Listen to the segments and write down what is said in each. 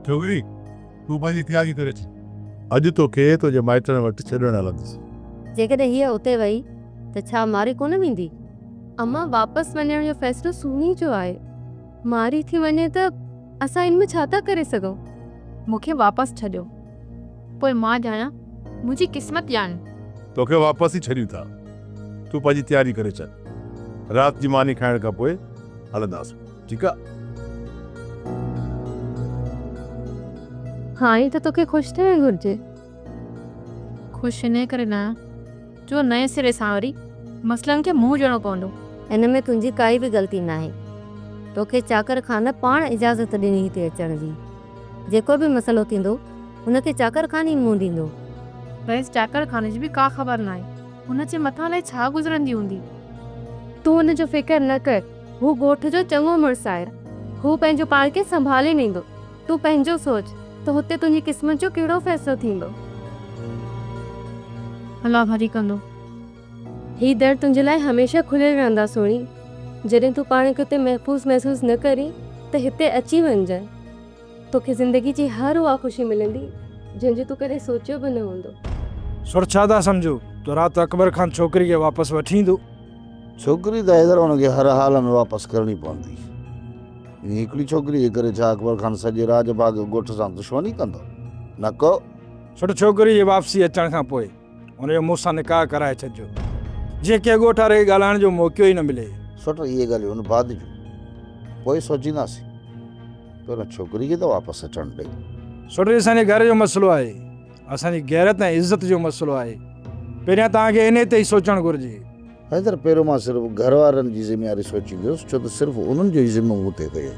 ڇوڪري، تون پنهنجي تياري ڪري ڇڏ. اڄ توکي تنهنجي مائٽن وٽ ڇڏڻ هلندس. جيڪڏهن هيء اتي وئي ته ڇا ماري ڪونه ويندي؟ امان، واپس وڃڻ جو فيصلو سهڻي جو آهي. ماري ٿي وڃي ته اسان ان ۾ ڇا ٿا ڪري سگهون؟ مون کي واپس ڇڏيو. پوء مان ڄاڻان، منهنجي قسمت ڄاڻي. توکي واپس ئي ڇڏيون ٿا. تون پنهنجي تياري ڪري ڇڏ. رات جي ماني کائڻ کان پوء هلنداسون. ٺيڪ آ؟ هاڻي ته توکي خوش ٿيڻ گهرجي. خوش انهيء ڪري نه آهيان جو نئين سري سان وري مسئلن کي منهن ڏيڻو پوندو. ان ۾ تنهنجي ڪائي به غلطي ناهي. توکي چاڪر خان پاڻ اجازت ڏني هتي اچڻ جي. جيڪو به مسئلو ٿيندو، ان کي چاڪر خان ئي منهن ڏيندو. رئيس چاڪر خان جي به ڪا خبر ناهي. هن جي مٿان الائي ڇا گذرندي هوندي. تون ان جو فڪر نه ڪر. هو ڳوٺ جو چڱو مڙس آهي. هو پنهنجو پاڻ کي سنڀالي ويندو. تون پنهنجو سوچ ته هتي تنهنجي قسمت جو ڪهڙو فيصلو ٿيندو. الله ڀلي ڪندو. هي در تنهنجي لاء هميشه کليل رهندا سهڻي. جڏهن تون پاڻ کي اتي محفوظ محسوس نه ڪرين ته هتي اچي وڃجانء. توکي زندگي جي هر اها خوشي ملندي جنهن جو تو ڪڏهن سوچيو به نه هوندو. سر ڇا ٿا سمجهو ته رات اڪبر خان ڇوڪري کي واپس وٺي ايندو؟ ڇوڪري ته حيدر هن کي هر حال ۾ واپس ڪرڻي پوندي. انهي هڪڙي ڇوڪري جي ڪري ڇا اڪبر خان سڄي راڄ ڀاڳ ڳوٺ سان دشمني ڪندو؟ نه ڪو. سر ڇوڪري جي واپسي اچڻ کان پوء هن جو مون سان نڪاح ڪرائي ڇڏجو، جيئن ڪنهن ڳوٺ واري کي ڳالهائڻ جو موقعو ئي نه ملي. سوٽ اهي ڳالهيون ان بعد جون، پوء سوچينداسين. پهريون ڇوڪري کي ته واپس اچڻ ڏي. سوٽ هي اسان جي گهر جو مسئلو آهي، اسان جي غيرت ۽ عزت جو مسئلو آهي. پهريان توهان کي انهي تي ئي سوچڻ گهرجي. حيدر پهريون مان صرف گهر وارن جي ذميواري سوچيندو هيس، ڇو ته صرف انهن جو ئي ذمو مون تي هيو.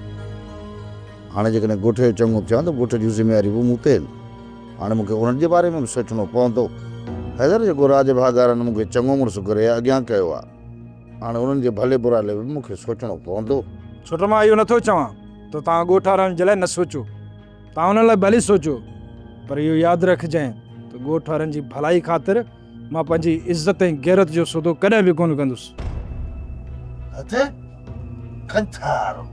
هاڻي جيڪڏهن ڳوٺ جو چڱو ٿيان ته ڳوٺ جون ذميواريون به مون تي آهن. هاڻي مون کي انهن جي باري ۾ به سوچڻو پوندو. حيدر جيڪو راڄ ڀاڳارن مون کي چڱو مڙس ڪري اڳيان ڪيو آهي، هاڻي انهن جي ڀلي برائي لاء به مون کي سوچڻو پوندو. سوٽ مان اهو نٿو چوان ته توهان ڳوٺ وارن جي لاء نه سوچو. توهان انهن لاء ڀلي سوچو، پر اهو ياد رکجانء ته ڳوٺ وارن جي ڀلائي خاطر مان پنهنجي عزت ۽ غيرت جو سودو ڪڏهن به ڪونه ڪندس. هٿ کنٿارو.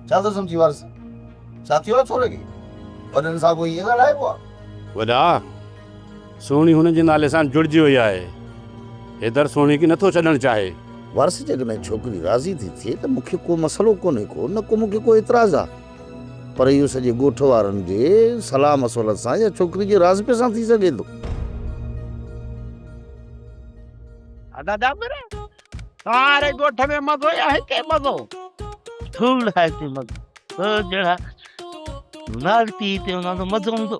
ڇا ٿو سمجهين وارث؟ ڇا ٿيو آهي ڇوري کي؟ وڏن سان ڪو ائين ڳالهائبو آهي؟ وڏا، سهڻي هن جي نالي سان جڙجي وئي آهي. حيدر سهڻي کي نٿو ڇڏڻ چاهي. وارث جيڪڏهن ڇوڪري راضي ٿي ٿئي ته مون کي ڪو مسئلو ڪونهي ڪو نه ڪو مون کي ڪو اعتراض آهي. پر اهو سڄي ڳوٺ وارن جي صلاح مشورت سان يا ڇوڪري جي راضپي سان ٿي سگهي ٿو. ادا جابر ساري ڳوٺ ۾ مزو يا هتي مزو؟ ٿورڙا هتي مزو تو جهڙا لالٽي هتي هوندا ته مزو هوندو.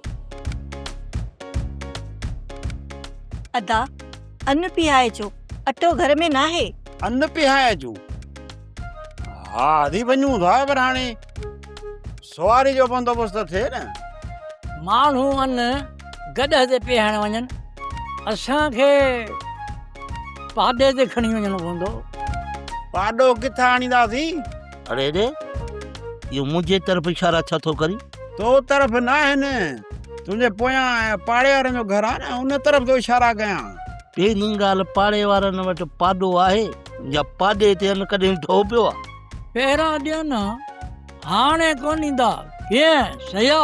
ادا ان پيهائي اچو اٽو گهر ۾ ناهي. ان پيهائي اچون ها ادي وڃون ٿا پر هاڻي سواري جو بندوبست ته ٿئي نه. ماڻهو ان گڏهه تي پيهڻ وڃن، اسان کي پاڏي تي کڻي وڃڻو پوندو. پاڏو ڪٿان آڻينداسين؟ اڙي ڙي، اهو منهنجي طرف اشارا ڇا ٿو ڪرين؟ تو طرف ناهن، تنهنجي پويان پاڙي وارن جو گهر آهي نه، ان طرف ٿو اشارا ڪيان. پهرين ڳالهه پاڙي وارن وٽ پاڏو آهي يا پاڏي تي ان ڪڏهن ڍو پيو آهي؟ پهران ڏين ها، هاڻي ڪونه ڏيندا. ڪيئن سيا؟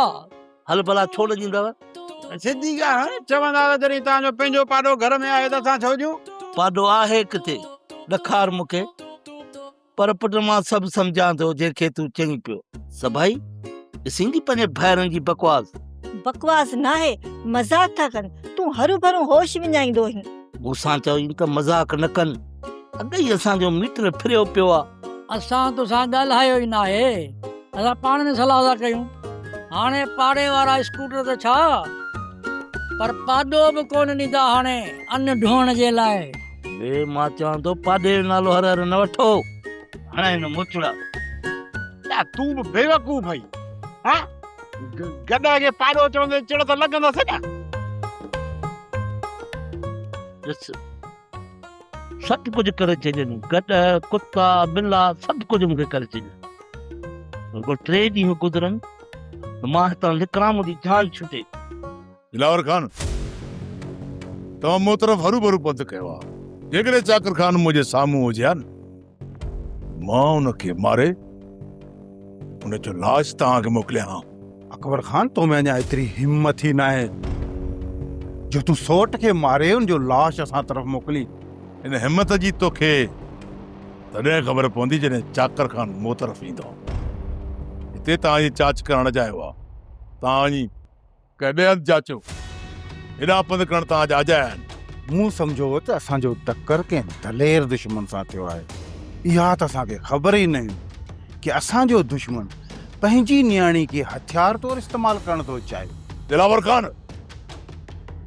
هل ڀلا ڇو نه ڏيندؤ؟ سڌي ڳالهه آهي نه، چوندا ته جڏهن توهان جو پنهنجو پاڏو گهر ۾ آهي ته اسان ڇو ڏيون؟ پاڏو آهي ڪٿي؟ ڏکار مون کي. پر پٽ مان سڀ سمجهان ٿو جنهن کي تون چئين پيو. سڀائي، ڏسين ٿي پنهنجي ڀائرن جي بڪواس. بڪواس ناهي، مذاق ٿا ڪن. تون هروڀرو هوش وڃائيندو هين. مون سان چئين ته مذاق نه ڪن. اڳ ئي اسان جو ميٽر ڦريو پيو آ. اسان توسان ڳالهايو ئي ناهي. اسان پاڻ ۾ صلاح ٿا ڪيون. هاڻي پاڙي وارا اسڪوٽر ته ڇا پر پاڏو به ڪونه ڏيندا هاڻي ان ڍوئڻ جي لاء. وي مان چوان ٿو پاڏي جو نالو هر هر نه وٺو. هڻائي نه موچڙا. يا تون به بيوقوف آهين. ها گڏهه کي پاڏو چوندي چڙ ته لڳندس نه. ڏس سڀ ڪجهه ڪري ڇڏين، گڏهه، ڪتا، ٻلا سڀ ڪجهه مون کي ڪري ڇڏين. رڳو ٽي ڏينهن گذرن ته مان هتان نڪران منهنجي جان ڇٽي. دلاور خان، توهان مون طرف هروڀرو پنڌ ڪيو آهي. جيڪڏهن چاڪر خان منهنجي سامهون هجي ها نه، مان ان کي ماري ان جو لاش توهان کي موڪليان ها. اڪبر خان تو ۾ اڃا ايتري همت ئي ناهي جو تون سوٽ کي ماري ان جو لاش اسان طرف موڪلين. ان همت جي توکي تڏهن خبر پوندي جڏهن چاڪر خان مون طرف ايندو. هتي توهان جي جاچ ڪرڻ اجايو آ. توهان وڃي ڪنهن ٻئي هنڌ جاچيو. هيڏانهن پنڌ ڪرڻ توهان جا اجايا آهن. مون سمجهيو هو ته اسان جو ٽڪر ڪنهن دلير دشمن سان ٿيو آهي. اها ته اسان کي خبر ئي نه هئي ڪي اسان جو دشمن پنهنجي نياڻي کي هٿيار طور استعمال ڪرڻ ٿو چاهي. دلاور خان!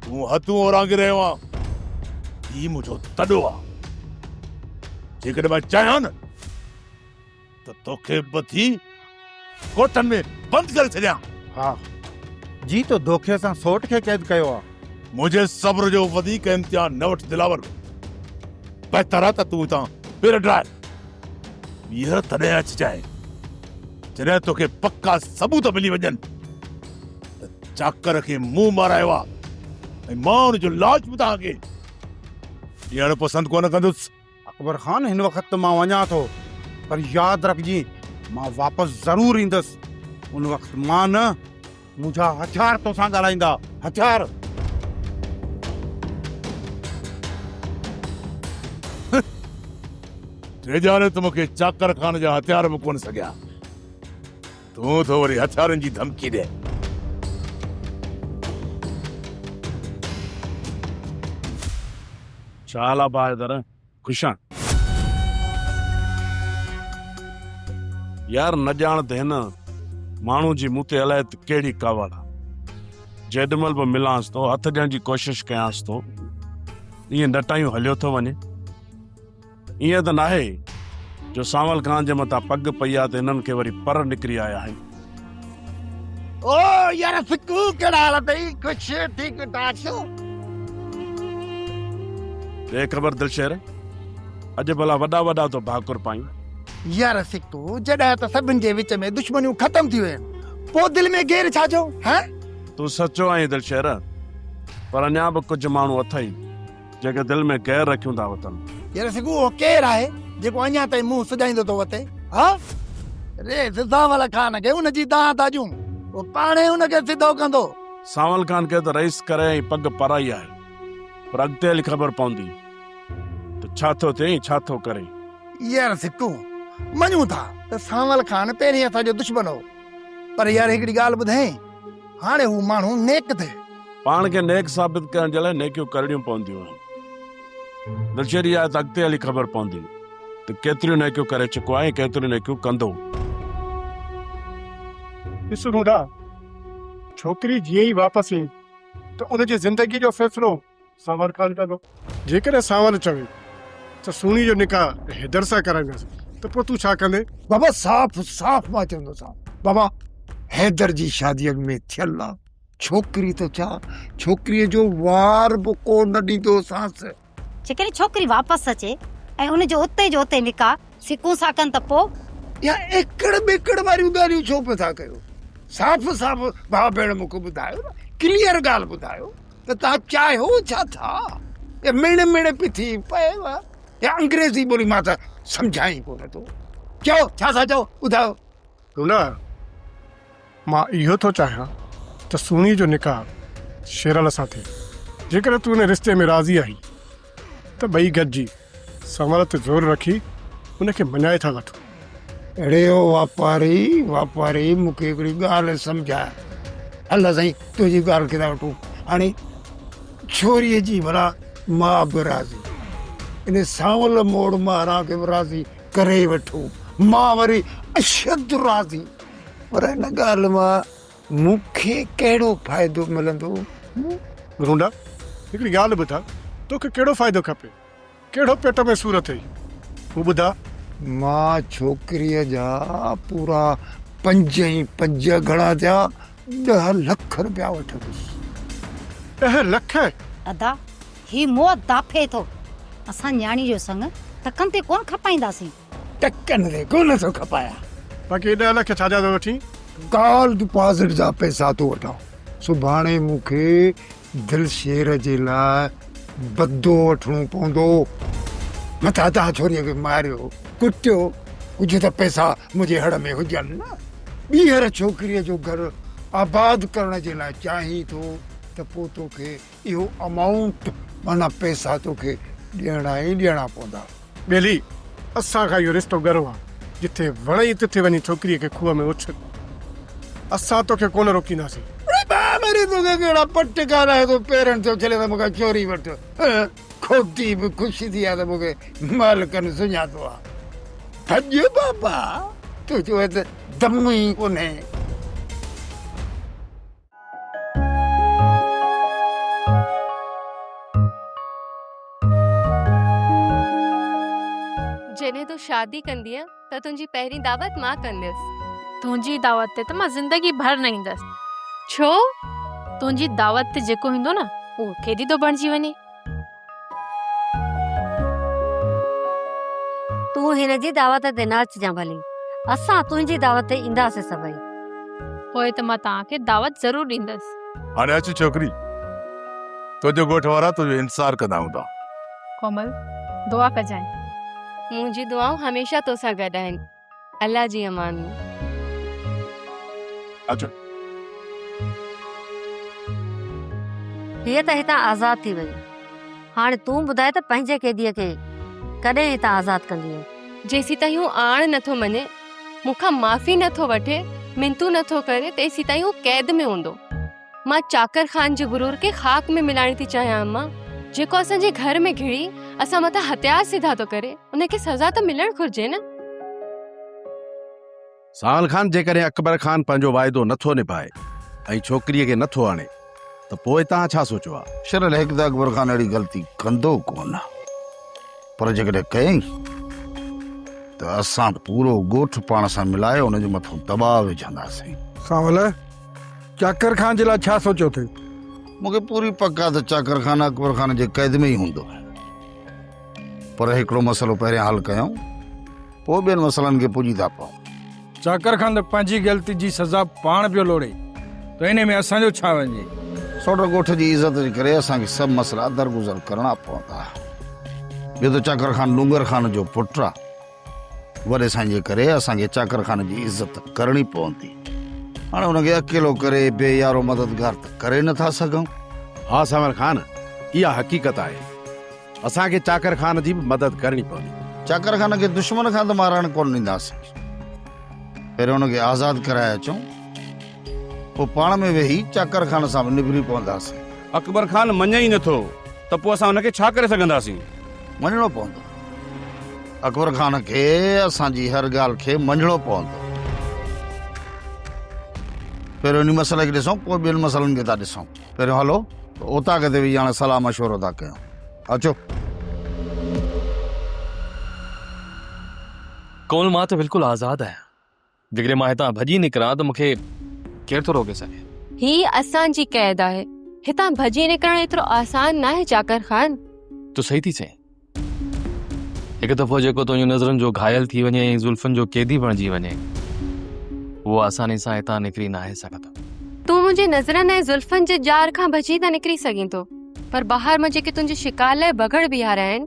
تون حدون اورانگهي رهيو آهين. هي منهنجو تڏو آهي. جيڪڏهن مان چاهيان نه ته توکي ٻڌي ڪوٽن ۾ بند ڪري ڇڏيان. ها جي تو دوکي سان سوٽ کي قيد ڪيو آ. منهنجي صبر جو وڌيڪ امتحان نه وٺ دلاور. بهتر آ ته تون هتان پير ڊاهه. ٻيهر تڏهن اچجانء جڏهن توکي پڪا ثبوت ملي وڃن ته چاڪر کي مون مارايو آ ۽ مان ان جو لاش به توهان کي ڏيڻ پسند ڪونه ڪندس. اڪبر خان هن وقت ته مان وڃان ٿو پر ياد رکجين مان واپس ضرور ايندس ان وقت مان نه منهنجا هٿيار توسان ڳالهائيندا هٿيار. ڊيڄاري ته مونکي چاڪر خان جا هٿيار به ڪونه سگهيا تون ٿو وري هٿيارن جي ڌمڪي ڏين. ڇا حال آ ڀاء حيدر؟ خوش آن؟ يار نه ڄاڻ ته هن ماڻهو جي مون تي الائي ته ڪهڙي ڪاوڙ آ. جيڏي مهل به ملانس ٿو، هٿ ڏيڻ جي ڪوشش ڪيانس ٿو، ائين نٽايون هليو ٿو وڃي. ائين ته ناهي جو سانول خان جي مٿان پڳ پئي آ ته هنن کي وري پر نڪري آيا آهن. او يار سڪو ڪهڙا حال اٿئي خوش ٺيڪ ٺاڪ شو. ڏي خبر دلشير اڄ ڀلا وڏا وڏا ٿو ڀاڪر پائين. يار سڪو جڏهن ته سڀن جي وچ ۾ دشمنيون ختم ٿي ويون پو دل ۾ غير ڇا جو هه. تون سچو آهين دلشير پر اڃا به ڪجهه ماڻهو اٿئي جيڪي دل ۾ غير رکيون ٿا وتن. يار سگهو اهو ڪير آهي جيڪو اڃا تائين منهن سڄائيندو ٿو وتي ها؟ ري سانول خان کي ان جي دانهن ٿا ڏيون اهو پاڻهي ان کي سڌو ڪندو. سانول خان کي ته رئيس ڪري ۽ پڳ پرائي آهي پر اڳتي هلي خبر پوندي ته ڇا ٿو ٿئي ۽ ڇا ٿو ڪري. يار سڪو مڃون ٿا ته سانول خان پهرين اسان جو دشمن هو پر يار هڪڙي ڳالهه ٻڌائين هاڻي هو ماڻهو نيڪ ٿئي. پاڻ کي نيڪ ثابت ڪرڻ جي لاء نيڪيون ڪرڻيون پونديون آهن. دلشيري آهي ته اڳتي هلي خبر پوندي ته ڪيتريون نيڪيون ڪري چڪو آهي ۽ ڪيتريون نيڪيون ڪندو. ڏس رونڊا، ڇوڪري جيئن ئي واپس ايندي ته ان جي زندگيء جو فيصلو سانول خان ڪندو. جيڪڏهن سانول چوي ته سهڻي جو نڪاح حيدر سان ڪرائينداسين ته پوء تون ڇا ڪندين؟ بابا صاف صاف مان چوندوسانس بابا حيدر جي شادي اڳ ۾ ٿيل آ، ڇوڪري ته ڇا ڇوڪريء جو وار به ڪو نه ڏيندوسانس. جيڪڏهن ڇوڪري واپس اچي ۽ ان جو اتي جو اتي نڪاح سڪون سان ڪن ته پوء؟ اها ايڪڙ ٻيڪڙ واريون ڳالهيون ڇو پيا ٿا ڪيو؟ صاف صاف ڀاء ڀيڻ مون کي ٻڌايو نه، ڪليئر ڳالهه ٻڌايو ته توهان چاهيو ڇا ٿا؟ اها مڻ مڻ پئي ٿي پئي اها انگريزي ٻولي مان ته سمجهان ئي ڪونه ٿو. چئو ڇا ٿا چئو ٻڌايو. لولا مان اهو ٿو چاهيان ته سهڻي جو نڪاح شيرل سان ٿئي. جيڪڏهن تون ان رشتي ۾ راضي آهين ته ٻئي گڏجي سنول تي زور رکي ان کي مڃائي ٿا وٺون. اڙي او واپاري، واپاري مون کي هڪڙي ڳالهه سمجهاء. هل سائين تنهنجي ڳالهه کي ٿا وٺون. هاڻي ڇوريء جي ڀلا ماء به راضي، ان سانول موڙ مهران کي به راضي ڪري وٺون. مان وري اشد راضي. پر ان ڳالهه مان مون کي ڪهڙو فائدو ملندو؟ رونڊا، هڪڙي ڳالهه ٻڌاء، توکي ڪهڙو فائدو کپي؟ ڪهڙو پيٽ ۾ سور اٿئي؟ هو ٻڌاء. مان ڇوڪريء جا پورا پنج ۽ پنج گهڻا ٿيا، ڏهه لک رپيا وٺندس. ڏهه لک؟ ادا، هي موت دافعي ٿو. اسان نياڻي جو سڱ ٽڪن تي ڪونه کپائينداسين. ٽڪن تي ڪونه ٿو کپايان. باقي ڏهه لک ڇا جا ٿو وٺين؟ ڪال ڊپازٽ جا پئسا ٿو وٺان. سڀاڻي مون کي دلشير جي لاء بدو وٺڻو پوندو. متان توهان ڇوريء کي ماريو ڪٽيو، ڪجهه ته پئسا منهنجي هڙ ۾ هجن نه. ٻيهر ڇوڪريء جو گهر آباد ڪرڻ جي لاء چاهين ٿو ته پوء توکي اهو امائونٽ معنيٰ پئسا توکي ڏيڻا ئي ڏيڻا پوندا. ٻيلي، اسان کان اهو رشتو ڳرو آ، جٿي وڻئي تٿي وڃي ڇوڪريء کي کوهه ۾ اڇل. اسان توکي ڪونه روڪينداسين. اڙي ڀاء مري توکي ڪهڙا پٽ ڳالهائي ٿو پيرن تي اڇلي ته مون کان چوري وٺ. کوتي به خوش ٿي آ ته مون کي مالڪن سڃاتو آ. ڀڄ بابا تنهنجو هت دم ئي ڪونهي. جڏهن تون شادي ڪندينء ته تنهنجي پهرين دعوت مان ڪنديس. تنهنجي دعوت تي ته مان زندگي ڀر نه ايندس. ڇو؟ تنهنجي دعوت تي جيڪو ايندو نه اهو قيدي ٿو بڻجي وڃي. تون هن جي دعوت تي نه اچجان ڀلي. اسان تنهنجي دعوت تي اينداسين سڀئي. پوء ته مان توهان کي دعوت ضرور ڏيندس. هاڻي اچ ڇوڪري. تنهنجو ڳوٺ وارا تنهنجو انتظار ڪندا هوندا. ڪومل، دعا ڪجانء. منهنجون دعائون هميشه توسان گڏ آهن. الله جي امان ۾. اچ. هيء ته هتان آزاد ٿي وئي. هاڻي تون ٻڌاء ته پنهنجي قيديء کي ڪڏهن هتان آزاد ڪندينء؟ جيسيتائين هو آڻ نه ٿو مڃي، مون کان معافي نه ٿو وٺي، منتون نه ٿو ڪري، تيسيتائين هو قيد ۾ هوندو. مان چاڪر خان جي غرور کي خاڪ ۾ ملائڻ ٿي چاهيان اما. جيڪو اسان جي گهر ۾ گهڙي اسان مٿان هٿيار سڌا ٿو ڪري، ان کي سزا ته ملڻ گهرجي نه. سال خان جيڪڏهن اڪبر خان پنهنجو واعدو نه ٿو نڀائي ۽ ڇوڪريء کي نه ٿو آڻي ته پوء توهان ڇا سوچيو آ؟ شرل هڪ ته اڪبر خان اهڙي غلطي ڪندو ڪونه پر جيڪڏهن ڪيائين ته اسان پورو ڳوٺ پاڻ سان ملائي ان جي مٿان دٻاء وجهنداسين. سانول، چاڪر خان جي لاء ڇا سوچيو اٿئي؟ مون کي پوري پڪ آ ته چاڪر خان اڪبر خان جي قيد ۾ ئي هوندو. پر هڪڙو مسئلو پهريان حل ڪيون، پوء ٻين مسئلن کي پڄي ٿا پئون. چاڪر خان ته پنهنجي غلطي جي سزا پاڻ پيو لوڙي ته انهي ۾ اسان جو ڇا وڃي؟ سوٽ ڳوٺ جي عزت جي ڪري اسان کي سڀ مسئلا درگذر ڪرڻا پوندا. ٻيو ته چاڪر خان ڏونگر خان جو پٽ آ. وڏي سائين جي ڪري اسان کي چاڪر خان جي عزت ڪرڻي پوندي. هاڻي ان کي اڪيلو ڪري بي يارو مددگار ته ڪري نه ٿا سگهون. ها سانول خان، اها حقيقت آهي. اسان کي چاڪر خان جي به مدد ڪرڻي پوندي. چاڪر خان کي دشمن کان ته مارائڻ ڪونه ڏينداسين. پهريون ان کي آزاد ڪرائي اچون، پوء پاڻ ۾ ويهي چاڪر خان سان به نبري پونداسين. اڪبر خان مڃي ئي نٿو ته پوء اسان ان کي ڇا ڪري سگهنداسين؟ مڃڻو پوندو. اڪبر خان کي اسان جي هر ڳالهه کي مڃڻو پوندو. پهريون انهي مسئلي کي ڏسون، پوء ٻين مسئلن کي ٿا ڏسون. پهريون هلو ته اوطاق تي ويهي هاڻي صلاح مشورو ٿا ڪيون. اچو. ڪومل مان ته بلڪل آزاد آهيان. جيڪڏهن مان هتان ڀڄي نڪران ته مون کي ڪير ٿو روڪي سگهي؟ هي اسان جي قيد آهي. هتان ڀڄي نڪرڻ ايترو آسان ناهي چاڪر خان. تون صحيح ٿي چئين. هڪ دفعو جيڪو تنهنجي نظرن جو گهايل ٿي وڃي ۽ زلفن جو قيدي بڻجي وڃي، اهو آساني سان هتان نڪري ناهي سگهندو. تون منهنجي نظرن ۽ زلفن جي ڄار کان ڀڄي ته نڪري سگهين ٿو، پر ٻاهر مان جيڪي تنهنجي شڪار لاء بگهڙ بيهاريا آهن،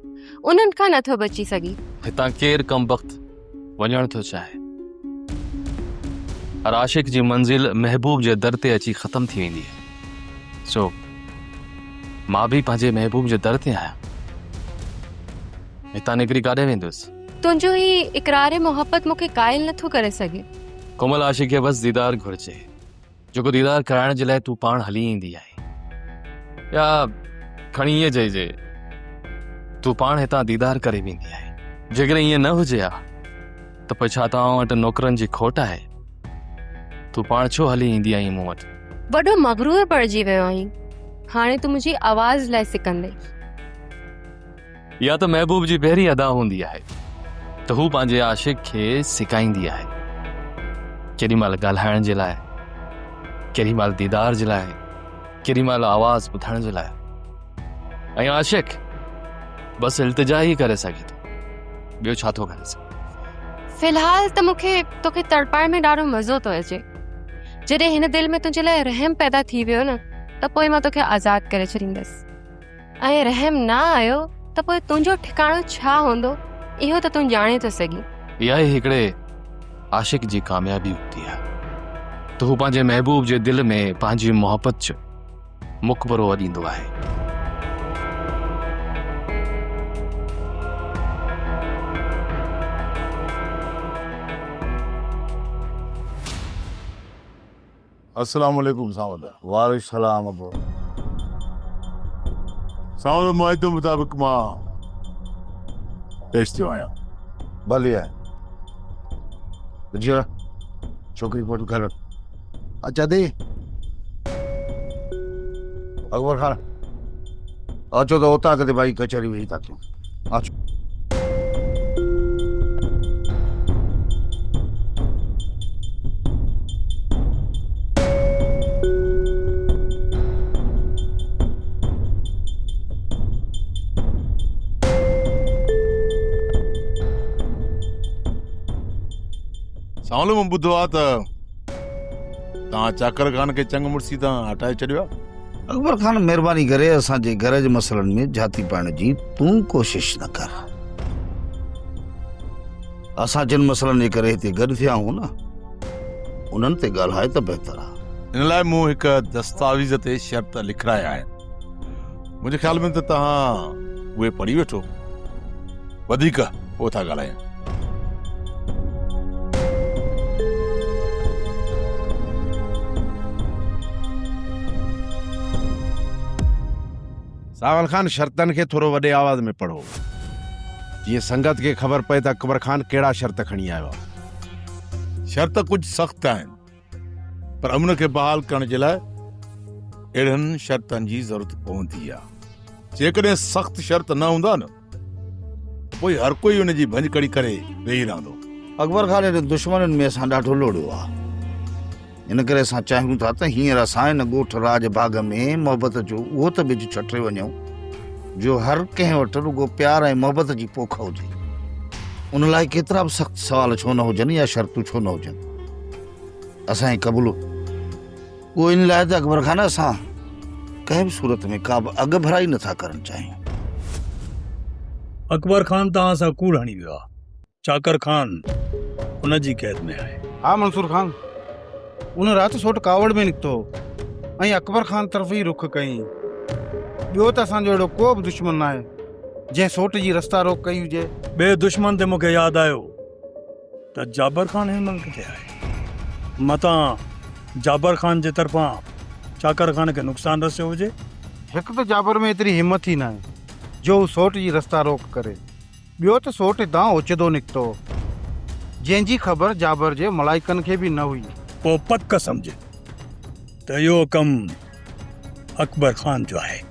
انهن کان نٿو بچي سگهين. هتان ڪير ڪمبخت وڃڻ ٿو چاهي. هر عاشق جي منزل محبوب جي در تي اچي ختم ٿي ويندي آهي. سو مان به پنهنجي محبوب جي در تي آهيان. هتان نڪري ڪاڏي ويندس؟ تنهنجو هي اقرار محبت مون کي قائل نٿو ڪري سگهي. ڪومل عاشق کي بس ديدار گهرجي، جيڪو ديدار ڪرائڻ جي لاء تون پاڻ هلي ايندي آهين. يا کڻي ائين چئجي، تون پاڻ هتان ديدار ڪري ويندي آهين. جيڪڏهن ائين نه هجي ها ته پوء ڇا توهان وٽ نوڪرن جي کوٽ آهي؟ تون پاڻ ڇو هلي ايندي آهين مون وٽ؟ وڏو مغرور بڻجي ويو آهين. هاڻي تون منهنجي آواز لاء سڪندين. اها ته محبوب جي پهرين ادا هوندي آهي ته هو پنهنجي عاشق کي سڪائيندي آهي. ڪيڏي مهل ڳالهائڻ جي لاء، ڪيڏي مهل ديدار جي لاء، ڪيڏي مهل آواز ٻڌڻ جي لاء. ۽ عاشق بس التجا ئي ڪري سگهي ٿو، ٻيو ڇا ٿو ڪري سگهي؟ في الحال ته مون کي توکي تڙپائڻ ۾ ڏاڍو مزو ٿو اچي. جڏهن هن دل ۾ تنهنجي لاء رحم پيدا ٿي ويو نه ته پوء مان توکي آزاد ڪري ڇڏيندس. ۽ رحم نه آيو ته پوء تنهنجو ٺڪاڻو ڇا هوندو اهو ته تون ڄاڻين ٿو سگهين. اها ئي هڪڙي عاشق جي ڪاميابي هوندي آهي. ته هو پنهنجي محبوب جي دل ۾ پنهنجي محبت جو مقبرو اڏيندو آهي. السلام عليڪم سانول. وعليڪم السلام ابو. سانول معاهدي مطابق مان پيش ٿيو آهيان. ڀلي آء. جيئا ڇوڪري پوء گهر اچ ادي. اڪبر خان اچو ته اوطاق تي ڀائي ڪچهري ويهي ٿا ڪيون. اچو. سانول مون ٻڌو آ ته توهان چاڪر خان کي چڱ مڙسي تان هٽائي ڇڏيو آ. اڪبر خان مهرباني ڪري اسان جي گهر جي مسئلن ۾ جهاتي پائڻ جي تون ڪوشش نه ڪر. اسان جن مسئلن جي ڪري هتي گڏ ٿيا آهيون نه انهن تي ڳالهاء ته بهتر آ. ان لاء مون هڪ دستاويز تي شرط لکرايا آهن. منهنجي خيال ۾ ته توهان اهي پڙهي وٺو. وڌيڪ پوء ٿا ڳالهايون. ساول خان شرطن کي ٿورو وڏي آواز ۾ پڙهو جيئن سنگت کي خبر پئي ته اڪبر خان ڪهڙا شرط کڻي آيو آهي. شرط ڪجهه سخت آهن پر امن کي بحال ڪرڻ جي لاء اهڙن شرطن جي ضرورت پوندي آهي. جيڪڏهن سخت شرط نه هوندا نه ته پوء هر ڪوئي ان جي ڀڃڪڙي ڪري ويهي رهندو. اڪبر خان هن دشمنن ۾ اسان ڏاڍو لوڙيو آ. ان ڪري اسان چاهيون ٿا ته هينئر اسان هن ڳوٺ راڄ ڀاڳ ۾ محبت جو اهو ته ٻج ڇٽي وڃون جو هر ڪنهن وٽ رڳو پيار ۽ محبت جي پوک هجي. ان لاء ڪيترا به سخت سوال ڇو نه هجن يا شرطون ڇو نه هجن. اسان کي قبول اهو ان لاء ته اڪبر خان اسان ڪنهن به صورت ۾ ڪا به اڳڀرائي نه ٿا ڪرڻ چاهيون. اڪبر خان توهان سان ڪوڙ هڻي ويو آهي. چاڪر خان ان جي قيد ۾ آهي. ها منصور خان ان رات سوٽ ڪاوڙ ۾ نڪتو هو ۽ اڪبر خان طرف ئي رخ ڪيائين. ٻيو ته اسان جو اهڙو ڪو به دشمن ناهي جنهن سوٽ جي رستا روڪ ڪئي هجي. ٻئي دشمن تي مون کي ياد آيو ته جابر خان هن مهل ڪٿي آهي؟ متان جابر خان جي طرفان چاڪر خان کي نقصان رسيو هجي. هڪ ته جابر ۾ ايتري همت ئي ناهي جو هو سوٽ جي رستا روڪ ڪري. ٻيو ته سوٽ هتان اوچتو نڪتو هو، جنهن جي خبر جابر جي ملائڪن کي به نه هئي. پوء پڪ سمجهه ته اهو ڪم اڪبر خان جو آهي.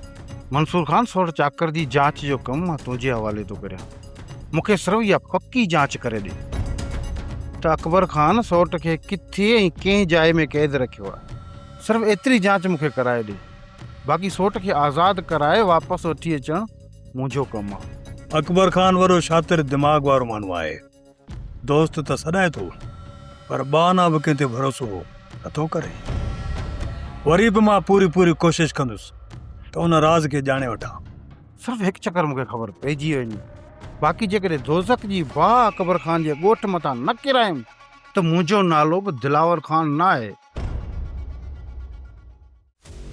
منصور خان سوٽ چاڪر جي جاچ جو ڪم مان تنهنجي حوالي ٿو ڪريان. مون کي صرف اها پڪي جاچ ڪري ڏي ته اڪبر خان سوٽ کي ڪٿي ۽ ڪنهن جاء ۾ قيد رکيو آهي. صرف ايتري جاچ مون کي ڪرائي ڏي. باقي سوٽ کي آزاد ڪرائي واپس وٺي اچڻ منهنجو ڪم آهي. اڪبر خان وڏو شاطر دماغ وارو ماڻهو آهي. دوست ته سڏائي ٿو پر ٻانها به ڪنهن تي ڀروسو نٿو ڪري. وري به مان پوري پوري ڪوشش ڪندس ته ان راز کي ڄاڻي وٺان. صرف هڪ چڪر مون کي خبر پئجي وڃي، باقي جيڪڏهن دوزخ جي باهه اڪبر خان جي ڳوٺ مٿان نه ڪيرايم ته منهنجو نالو به دلاور خان نه آهي.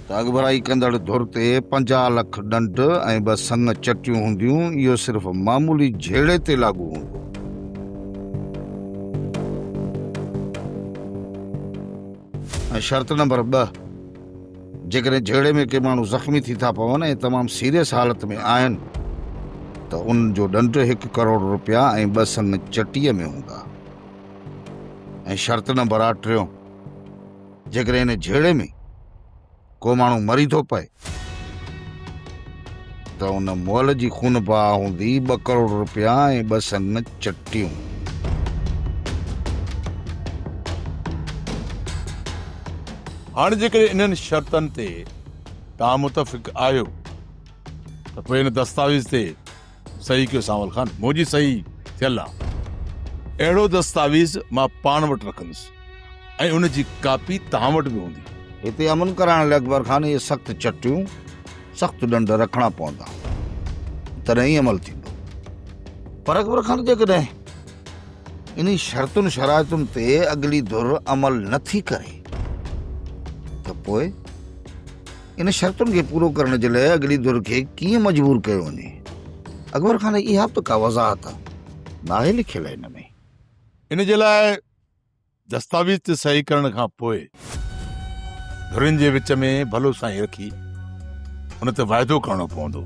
ته اڳڀرائي ڪندڙ ڌر تي 50 لک ڏنڊ ۽ ٻه سڱ چٽيون هونديون، اهو صرف معمولي جهيڙي تي لاڳو هوندو. ۽ شرط نمبر 2، جيڪڏهن جهيڙي ۾ ڪي ماڻهو زخمي ٿي ٿا پون ۽ تمام سيريس حالت ۾ آهن ته انهن جو ڏنڊ هڪ ڪروڙ رپيا ۽ ٻه سڱ چٽيء ۾ هوندا. ۽ شرط نمبر آ ٽيون، جيڪڏهن ان جهيڙي ۾ ڪو ماڻهو مري ٿو پئي ته ان مئل جي خون بها هوندي ٻه ڪروڙ رپيا ۽ ٻه سڱ چٽيون. هاڻي جيڪڏهن انهن شرطن تي توهان متفق آهيو ته پوء ان دستاويز تي صحيح ڪيو سانول خان، منهنجي صحيح ٿيل آ. اهڙو دستاويز مان پاڻ وٽ رکندس ۽ ان جي ڪاپي توهان وٽ به هوندي. هتي امن ڪرائڻ لاء اڪبر خان اهي سخت چٽيون، سخت ڏنڊ رکڻا پوندا، تڏهن ئي عمل ٿيندو. پر اڪبر خان جيڪڏهن انهي شرطن شرائطن تي اڳلي ڌر عمل نه ٿي ڪري ته پوء ان شرطن کي پورو ڪرڻ جي لاء اڳلي ڌر کي ڪيئن مجبور ڪيو وڃي؟ اڪبر خان اها به ته ڪا وضاحت ناهي لکيل هن ۾. ان جي لاء دستاويز تي صحيح ڪرڻ کان پوء ڌرين جي وچ ۾ ڀلو سائين رکي ان تي واعدو ڪرڻو پوندو.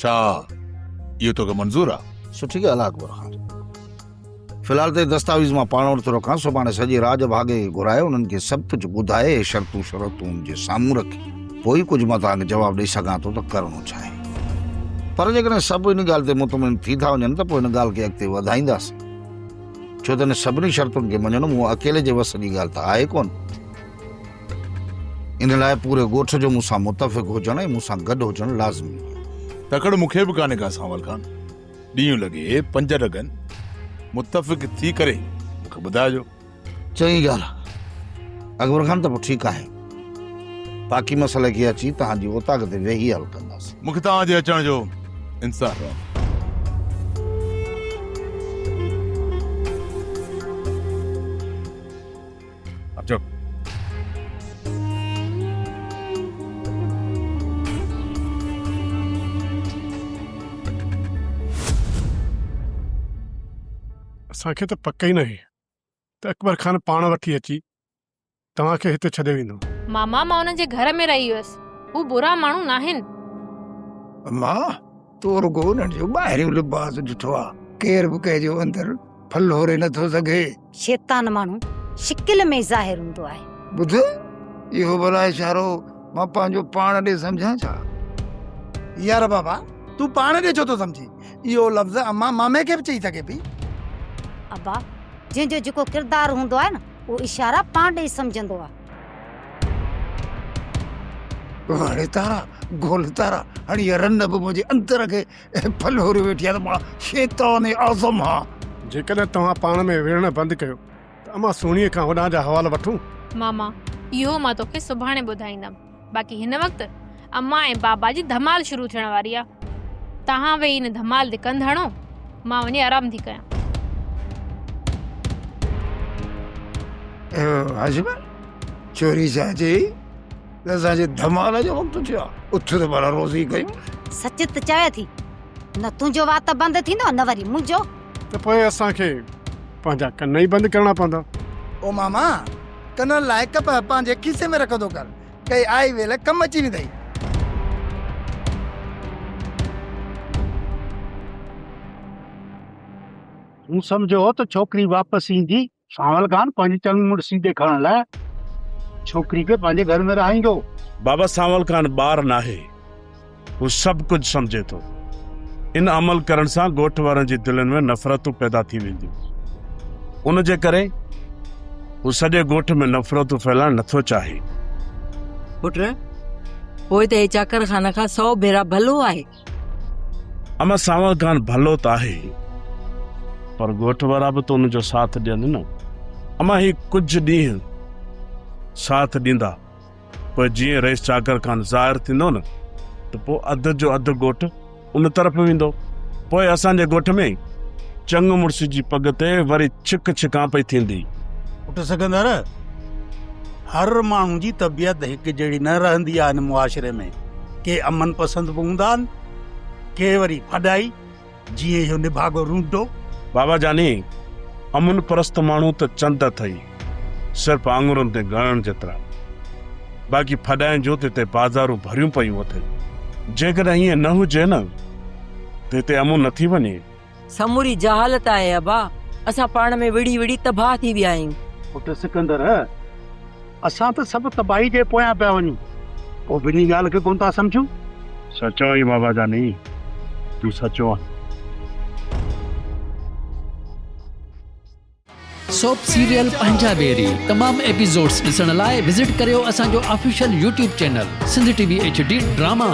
ڇا اهو توکي منظور آ؟ سٺي ڳالهه آ اڪبر خان. في الحال ته هي دستاويز مان پاڻ وٽ ٿو رکان، سڀاڻي سڄي راڄ ڀاڳي کي گهرائي انهن کي سڀ ڪجهه ٻڌائي اهي شرطون شرطون انهن جي سامهون رکي پوء ئي ڪجهه مان توهان کي جواب ڏئي سگهان ٿو ته ڪرڻو ڇا آهي. پر جيڪڏهن سڀ ان ڳالهه تي مطمئن ٿي ٿا وڃن ته پوء ان ڳالهه کي اڳتي وڌائينداسين. ڇو ته ان سڀني شرطن کي مڃڻ مون اڪيلي جي وس جي ڳالهه ته آهي ڪونه. ان لاء پوري ڳوٺ جو مون سان متفق هجڻ ۽ مون سان گڏ هجڻ لازمي آهي. تڪڙ مون کي به ڪانهي ڪا سانول خان. ڏينهن لڳي پنج لڳن، متفق ٿي ڪري مون کي ٻڌائجو. چڱي ڳالهه اڪبر خان ته پوء ٺيڪ آهي. باقي مسئلي کي اچي توهان جي اوطاق تي ويهي حل ڪنداسين. مون کي توهان جي اچڻ جو انتظار رهندو. اچو. اسان کي ته پڪ ئي ناهي ته اڪبر خان پاڻ وٺي اچي توهان کي هتي ڇڏي ويندو. ماما مان انهن جي گهر ۾ رهي هيس. هو برا ماڻهو ناهن. اما تو رڳو انهن جو ٻاهريون لباس ڏٺو آ. ڪير به ڪنهن جو اندر ڦلهوري نٿو سگهي. شيطان ماڻهو شڪل ۾ ئي ظاهر هوندو آهي. ٻڌ، اهو ڀلا اشارو مان پنهنجو پاڻ ڏي سمجهان ڇا؟ يار بابا، تون پاڻ ڏي ڇو ٿو سمجهين؟ اهو لفظ امان مامي کي به چئي سگهي پئي. ابا، جنهن جو جيڪو ڪردار هوندو آهي نه، اهو اشارا پاڻ ڏي سمجهندو آهي. وڙي تارا، گول تارا، هاڻي اها رن به منهنجي اندر کي ڦلهوري ويٺي آهي ته مان شيطان اعظم هان. جيڪڏهن توهان پاڻ ۾ وڙهڻ بند ڪيو ته امان سهڻيء کان هوڏانهن جا حوال وٺون. ماما، اهو مان توکي سڀاڻي ٻڌائيندم. باقي هن وقت امان ۽ بابا جي ڌمال شروع ٿيڻ واري آ. توهان ويهي ان ڌمال تي ڪنڌ هڻو، مان وڃي آرام ٿي ڪيان. هاشم، ڇوري ڇا چئي ته اسان جي ڌمال جو وقت ٿيو آ، اٿ ته ڀلا روزي ڪيون. سچ ته چوي ٿي، نه تنهنجو وات بند ٿيندو نه وري منهنجو. ته پوء اسان کي پنهنجا ڪن ئي بند ڪرڻا پوندا. او ماما، ڪنن لاء ڪپهه پنهنجي کيسي ۾ رکندو ڪر، ڪئي آئي ويل ڪم اچي ويندئي. مون سمجهيو هو ته ڇوڪري واپس ايندي. سانول خان پنهنجي چڱ مڙسي ڏيکارڻ لاء ڇوڪري کي پنهنجي گهر ۾ رهائيندو. بابا سانول خان ٻار ناهي. هو سڀ ڪجهه سمجهي ٿو. ان عمل ڪرڻ سان ڳوٺ وارن جي دلين ۾ نفرتون پيدا ٿي وينديون. ان جي ڪري هو سڄي ڳوٺ ۾ نفرتون ڦهلائڻ نٿو چاهي. پٽ، پوء ته هي چاڪر خان کان سئو ڀيرا ڀلو آهي. اما سانول خان ڀلو ته آهي پر ڳوٺ وارا به ته ان جو ساٿ ڏين نه. اما هي ڪجهه ڏينهن ساٿ ڏيندا پوء جيئن رئيس چاڪر خان ظاهر ٿيندو نه ته پوء اڌ جو اڌ ڳوٺ ان طرف ويندو. پوء اسان جي ڳوٺ ۾ چڱ مڙس جي پڳ تي وري ڇڪ ڇڪان پئي ٿيندي. پٽ سڪندر، هر ماڻهو جي طبيعت هڪ جهڙي نه رهندي آهي هن معاشري ۾. ڪي امن پسند به هوندا آهن، ڪي وري ڦڏائي، جيئن اهو نڀاڳو رونڊو. بابا جاني، امن پرست ماڻهو ته چند اٿئي، صرف آڱرن تي ڳڻڻ جيترا. باقي ڦڏائين جون ته هتي بازارون ڀريون پيون اٿئي. جيڪڏهن ائين نه هجي نه ته هتي امن نه ٿي وڃي. سموري جهالت آهي ابا، اسان پاڻ ۾ وڙهي وڙهي تباهه ٿي ويا آهيون. پٽ سڪندر، اسان ته سڀ تباهي جي پويان پيا وڃون، پوء به انهي ڳالهه کي ڪونه ٿا سمجهون. سچو آهين بابا جاني، تون سچو آهين. سوپ سيريل پنهنجا ويري تمام ايپيسوڊز ڏسڻ لاء وزٽ ڪريو اسان جو official YouTube channel Sindh T V H D drama.